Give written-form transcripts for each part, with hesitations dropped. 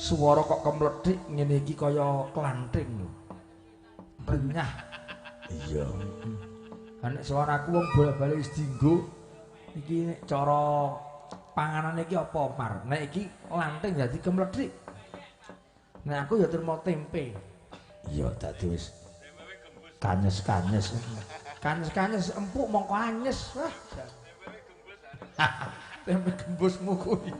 Suara kok kemlethik ngene iki kaya klanting lho. Renyah. Iya. Ha nek suaraku wong bolak-balik wis dienggo iki nek cara panganane iki apa, Mar? Nek iki lanting dadi kemlethik. Nek aku ya trimo tempe. Iya, dadi wis kanyes-kanyes. Kanyes-kanyes empuk mongko anyes. Wah. Tempe gembusmu kuwi.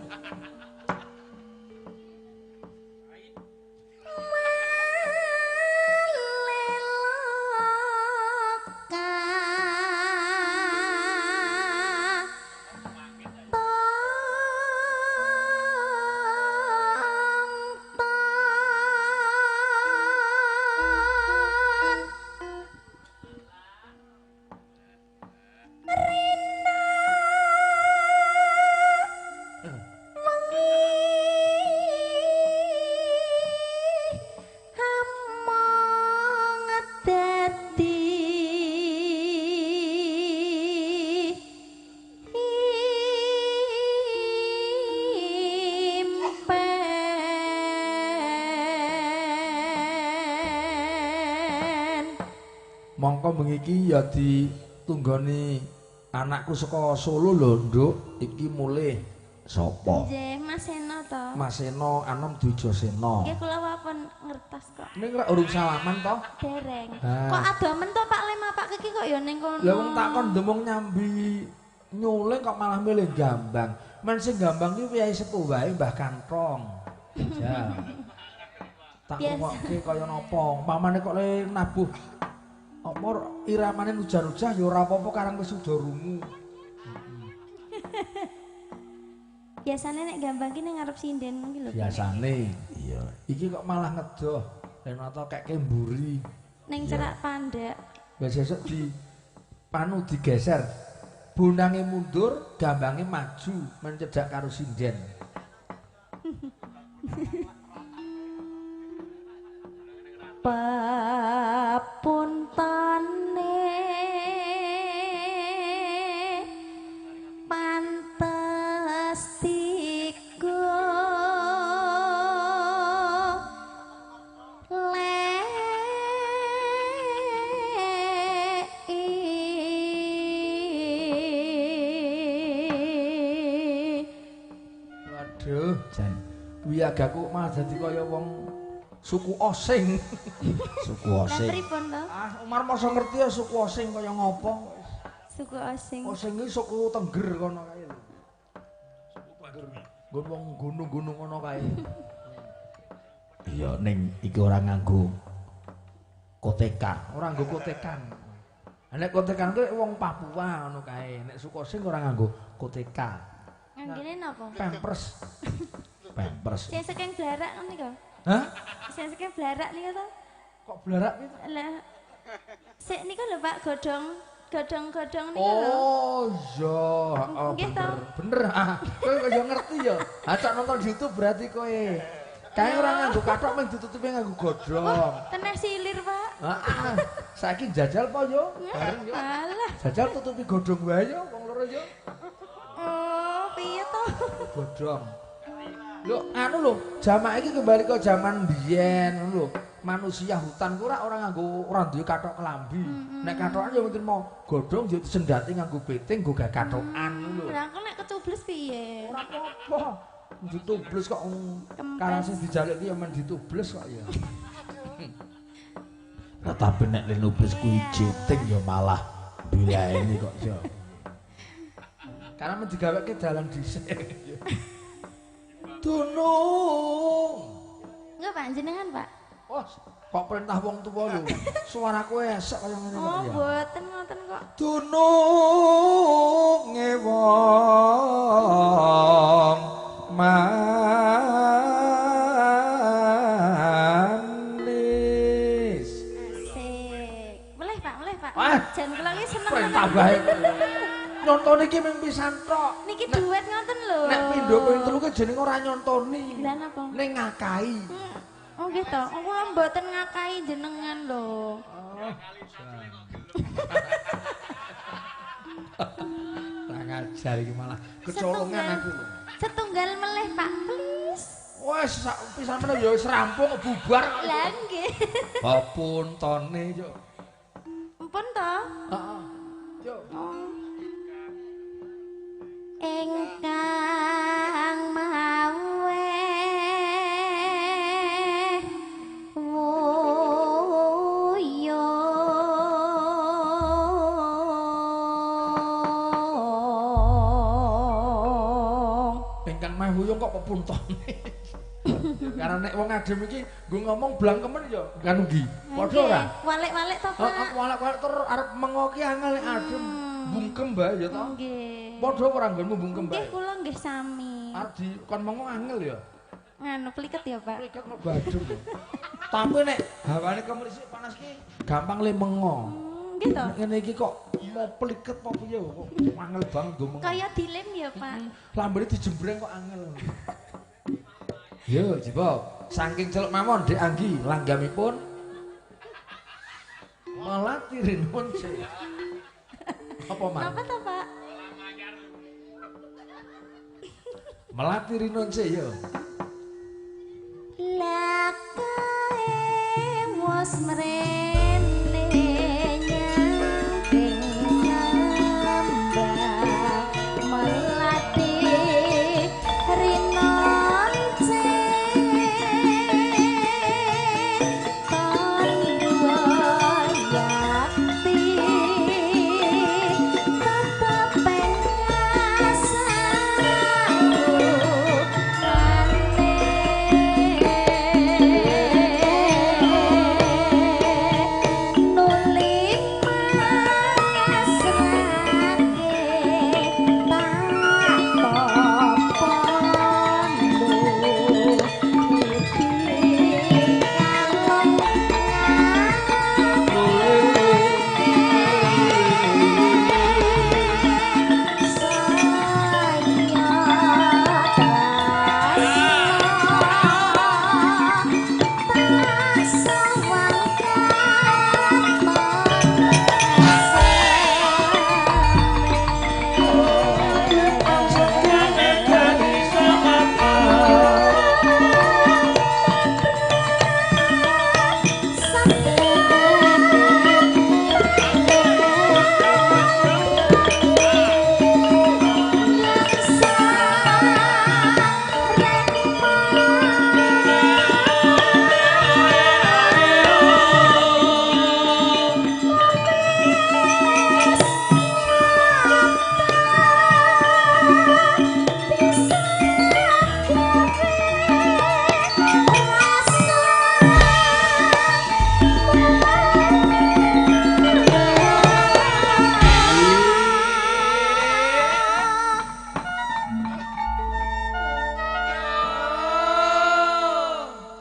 Mongko bengi iki ya ditunggoni anakku saka Solo lho, Nduk. Iki mulih sapa? Nggih, Mas Seno to. Mas Seno anom Dwijasena. Nggih, kula wapun ngertos kok. Ning ora urung salaman to? Dereng. Kok adomen to Pak Le Pak iki kok ya ning kono. Lah wong takon demung nyambi nyuling kok malah milih gambang. Men sing gambang ki priyayi sepuh wae Mbah Kanthong. Ya. Tak rungokke kaya napa? Pamane kok le nabuh apa iramane ujar-ujar ya ora apa-apa karang wis uda rungu. Biasane nek gambang ki ning ngarep sinden ki lho. Biasane. Iya. Iki kok malah ngedoh. Renata keke mburi. Ning cerak pandhek. Wis sesuk di panu digeser. Bonange mundur, gambange maju mencedak karo sinden. Pepuntane pantes tigo leki. Waduh, jan wiyagaku malah dadi kaya wong suku Osing. Suku Osing. Pripun to? Ah, Umar masa ngerti ya suku Osing kaya ngopo? Suku Osing. Osing iki suku Tengger kono kae lho. Suku Tengger. Nggon wong gunung-gunung kono kae. Iya, ning iki ora nganggo kotekan. Ora nganggo kotekan. Nek kotekan kuwi wong Papua ngono kae. Nek suku Osing ora nganggo koteka. Nganggene napa? Pampers. Pampers. Sing saking blarak ngono iku. Hah? Sing saking blarak niku to? Kok blarak piye? Lah sik niku lho Pak, godhong, godhong-godhong niku lho. Oh iya, heeh bener. Bener. Ah, kowe kok ya ngerti ya. Ha cok nonton YouTube berarti kowe. Kae ora nganggo kathok mung ditutupi nganggo godhong. Wah, teneh silir, Pak. Heeh. Saiki jajal po yo? Bareng yo. Alah. Jajal tutupi godhong wae yo wong loro yo. Oh, piye to? Godhong. Lho, anu lho, jamak iki kembali ke zaman biyen lho. Manusia hutan ku ora nganggo ora duwe kathok kelambi. Nek kathokan ya mungkin mau godhong ya disendati nganggo piting nggo gak kathokan lho. Lah aku nek kecubles piye? Ora apa-apa. Ditubles kok karang sing dijaluk ki ya men ditubles kok ya. Lah tapi nek lenubles kuwi jeting ya malah bilaene kok ya. Karena men digaweke dalan dhisik. Dunung. Enggak Pak, jenengan Pak. Oh, kok perintah wong tuwa lho. Suaraku esek kaya ngene kok ya. Oh, mboten ngoten kok. Dununge wong manis. Asik. Boleh Pak, boleh Pak. Wah, Jan kula iki seneng. Perintah bae. Nyontoni iki mung pisan tok. Niki duet ngoten lho. Nek pindho ping telu ki jenenge ora nyontoni. Lha napa? Ning ngakai. Oh nggih to. Kula mboten ngakai jenengan lho. Oh. Ora ngajar iki malah kecolongan aku. Setunggal melih Pak, please. Wah, Wes sak pisan meneh ya wis rampung bubar. Lah nggih. Pepuntone yo. Empun to? Heeh. Yo. Ingkang mawe wuyung. Ingkang mawe wuyung kok pepuntone. Karena nek wong adem iki nggo ngomong blangkemen ya kan nggih. Padha ora? Walik-walik to, Pak. Heeh, walik-walik tur arep mengo ki angel nek adem. Bungkem bae ya to. Nggih. Padha ora nggonmu bungkem bae? Nggih, kula nggih sami. Arep di kon mengo angel ya. Nganu pliket ya, Pak. Pliket mergo adem. Tapi nek hawane kemrisik panas ki gampang le mengo. Nggih to. Nek ngene iki kok mau pliket apa piye kok angel banget nggo mengo. Kaya dilem ya, Pak. Lambene dijembreng kok angel. Yo, jebok. Saking celuk mawon Dik Anggi langgamipun Melati Rinonce. Apa man? Napa to, Pak? Melati Rinonce yo. Lakae wos mrene nyangking kembang melati rinonce tandha yakti tetep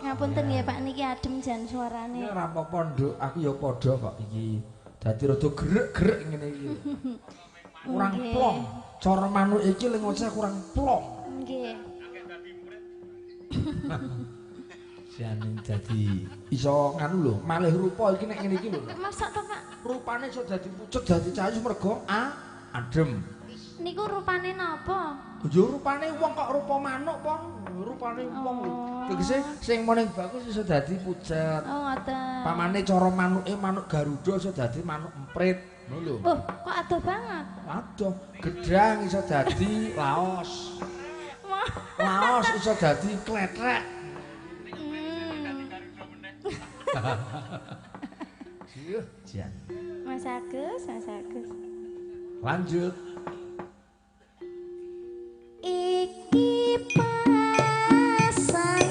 Ngapunten ya Pak, niki adem jan suarane. Ya ora apa-apa, Nduk, aku ya padha kok iki. Dadi rada gerek-gerek ngene iki. Kurang plong. Cara manuk iki ling ngoceh kurang plong. Nggih. Jane dadi iso nganu lho, malih rupa iki nek ngene iki lho. Masak to, Pak? Rupane iso dadi pucet, dadi cayu mergo adem. Niku rupane napa? Ya rupane wong kok rupa manuk po. Rupane wong lho. Tegese sing moning bagus iso dadi pucet. Oh, ngoten. Pamane cara manuke manuk Garuda iso dadi manuk emprit, ngono lho. Oh, kok adoh banget. Adoh. Gedhang iso dadi laos. Laos iso dadi kletrek. Jan. Mas Agus, Mas Agus. Lanjut. Iki pasanganku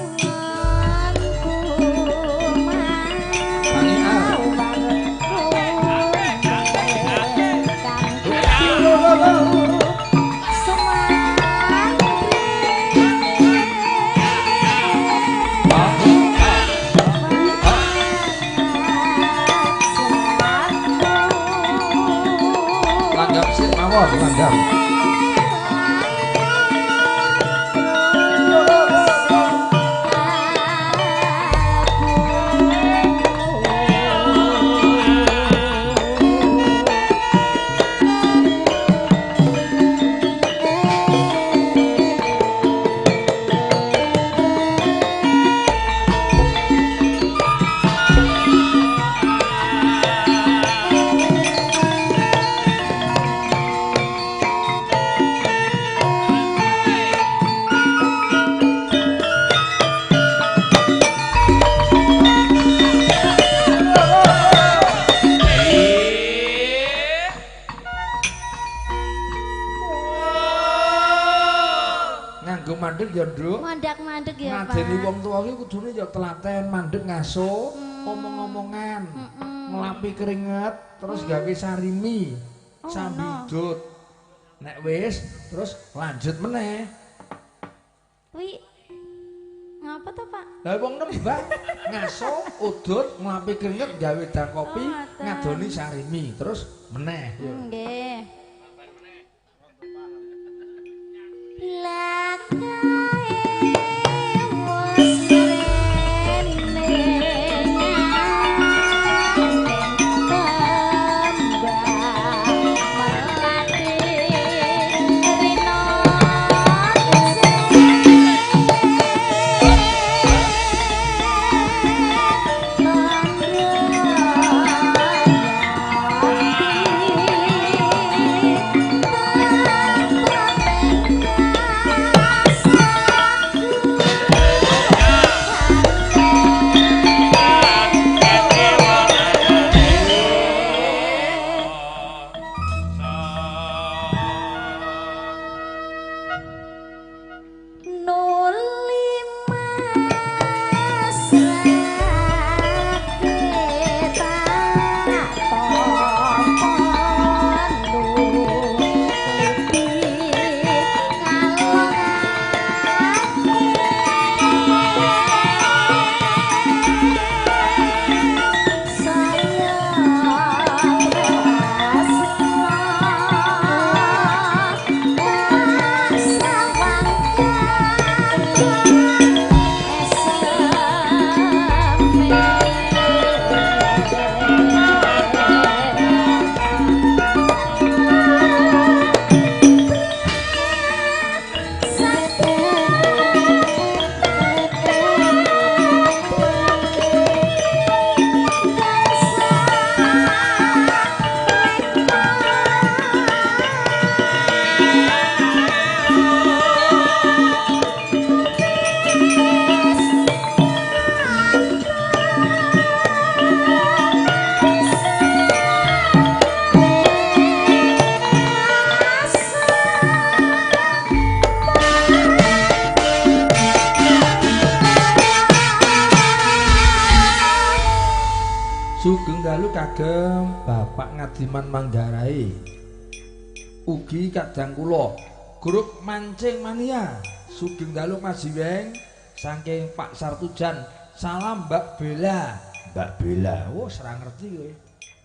Langgap sik mawon, langgap. mandek ya, Nduk. Mandak-mandek ya, Pak. Ngadeni wong tuwa iki kudune ya telaten, mandek ngaso, omong-omongan, nglapi keringet, terus gawe sarimi, sambi udut. Nek wis, terus lanjut meneh. Kuwi ngapa to, Pak? Lah wong nembang, ngaso, udut, nglapi keringet, gawe dang kopi, ngadoni sarimi, terus meneh. Nggih. Lakae wis rene nganten kembang melati rino Sugeng dalu kagem Bapak Ngadiman Manggarai. Ugi kadang kula grup Mancing Mania. Sugeng dalu Mas Jiweng saking Pak Sartujan. Salam Mbak Bella. Mbak Bella. Oh, ora ngerti kowe.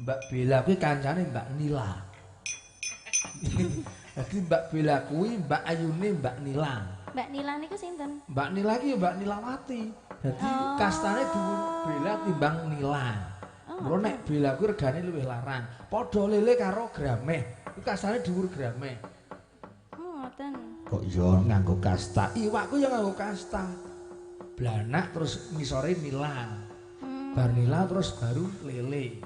Mbak Bella kuwi kancane Mbak Nila. Dadi Mbak Bella kuwi Mbak Ayune Mbak Nila. Mbak Nila niku sinten? Mbak Nila iki ya Mbak Nilawati. Dadi kastane dhuwur Bella timbang Nila. Mula nek Bella kuwi regane luwih larang. Padha lele karo grameh. Kuwi kastane dhuwur grameh. Oh, ngoten. Kok iya nganggo kasta. Iwakku ya nganggo kasta. Blanak terus ngisore Nila. Bar Nila terus baru lele.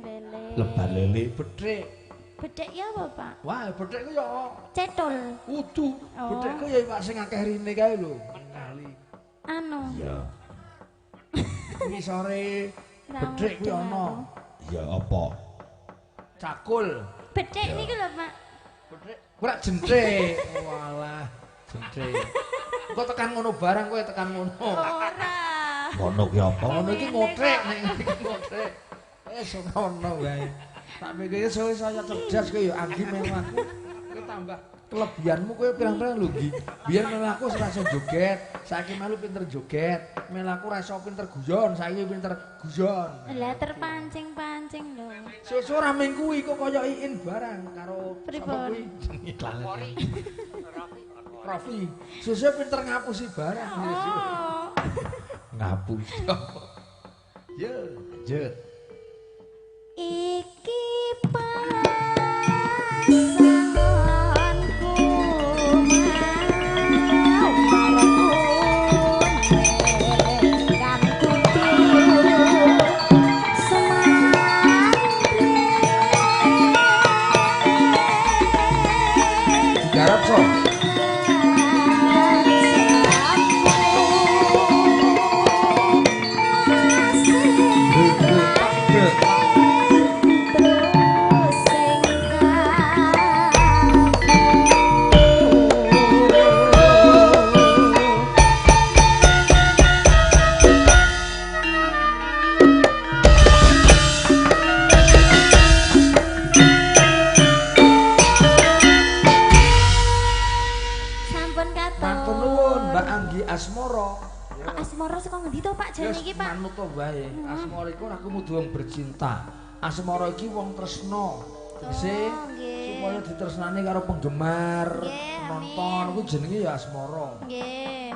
Lele. Lebar lele bethik. Bethik ya apa, Pak? Wah, bethik ku ya cethul. Udu. Bethik ku ya iwak sing akeh rine kae lho. Kali. Anu. Iya. Ngisore bethik kuwi ana. Ya apa? Cakul. Bethik niku lho, Pak. Bethik. Kuwi rak jenthik. Walah, jenthik. Engko tekan ngono barang kowe tekan ngono. Ora. Ngono ki apa? Ngono iki ngothek nek iki ngothek. Wis ora ono wae. Tak pikir saya cerdas kowe ya Anggi melu aku. Kowe tambah kelebihanmu kowe pirang-pirang lho Nggi. Biyen melu aku ora iso joget, saiki melu pinter joget. Melu aku ora iso pinter guyon, saiki pinter guyon. Lah terpancing-pancing lho. Susu ora mung kuwi kok kaya Iin barang karo sapa kuwi jenenge lalen. Rofi. Susu pinter ngapusi barang. Oh. Ngapusi. Yo, lanjut. Iki pasanganku mau marku kan kudu semantri digarap so. Asik. matur. Matur nuwun Mbak Anggi Asmoro. Kok Asmoro saka ngendi to Pak jane iki Pak? Manut wae. Asmoro iku ora kudu wong bercinta. Asmoro iki wong tresno. Tegese supaya ditresnani karo penggemar, penonton, kuwi jenenge ya asmara. Nggih.